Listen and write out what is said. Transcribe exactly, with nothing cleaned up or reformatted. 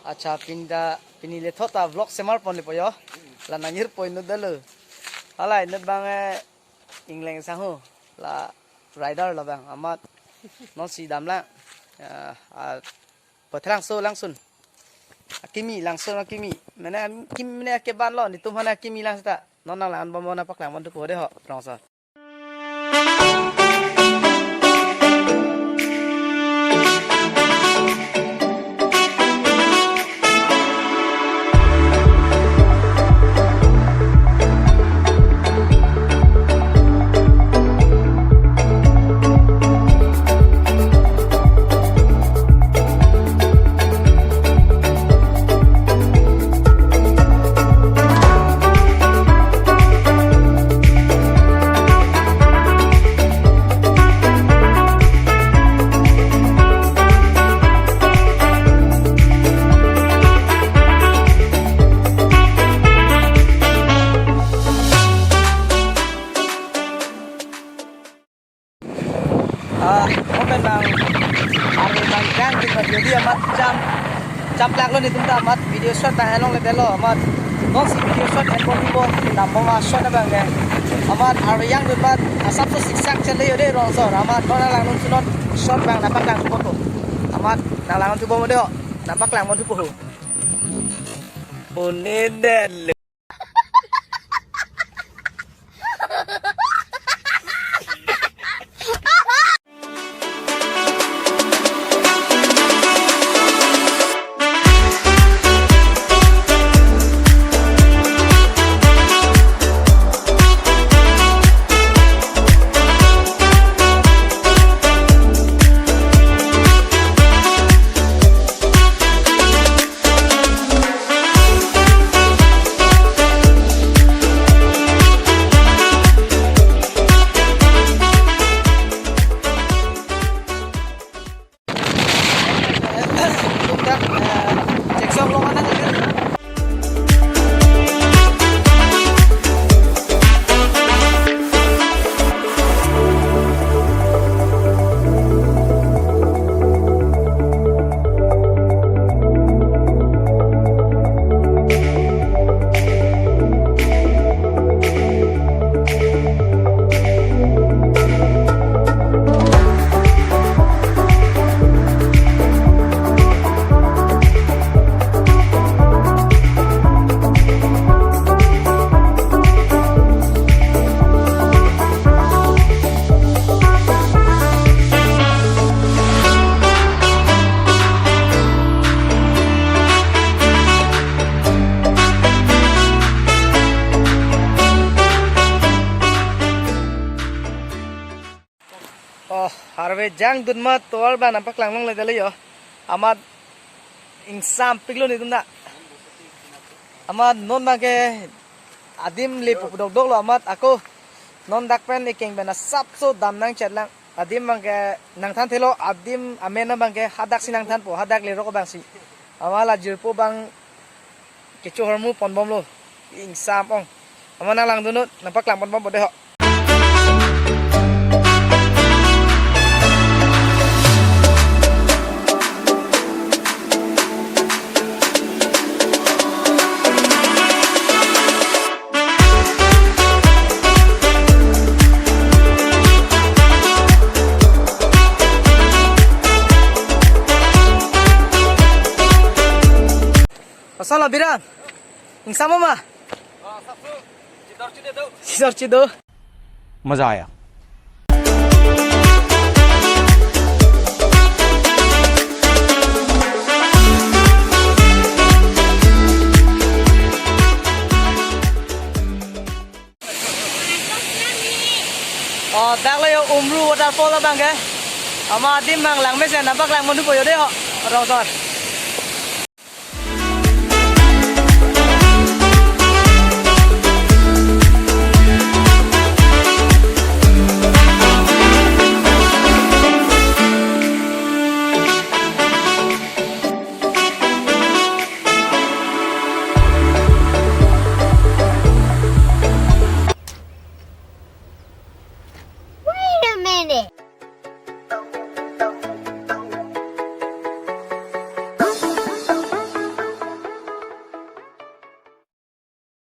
Accha, pini ta, pini le thot ta vlog semar ponlepo yo. La nangjirpo inut dolo. Hala inut abang, eh, Ingleng Sangho. La rider labang amat. Non si damlang. Ya, ah, Pathrangso langsun. Akimi langsun akimi. Mane akimi mane akeban lo, netum aphan akimi lang seta. Non nanglang-an bomnon nangpaklang ponthupo dei ho, rongso. Ah, open bang. Arve bang jangdun amat jodi amat jam. Jam plak lo netum ta amat video shot bang along le delo amat. Non si video shot en ponthupo, dambom a shot abang ke. Amat arve jangdun amat asapso siksak chele yo dei rongso. Amat non nanglang non sunon shot bang nangpaklang thupo. Amat nanglang thupo mo dei ho. Nangpaklang ponthupo. Pune del. Oh, arve jangdun amat tovar bang nangpaklang longle dei lo yo. Amat ingsampik lo netum ta. Amat non abang ke adim le pu dokdok lo amat ako. Non dak pen ekeng pen asapso dam nangchet lang. Adim abang ke nangthan thelo, adim amen abang ke hadak si nangthanpo, hadak lerok abang si. Amat la jirpo abang kecho hormu ponbomlo, ingsam ong. Amat nanglang dunnon, nangpaklang ponbompo dei ho. Asal Abiram, ingsam ma? Sidor chido. मजा आया। Oh, dak lo yo Umru waterfall abang ke. Amat adim abang langmesen nangpaklang ponthupo yo dei ho. Rongso.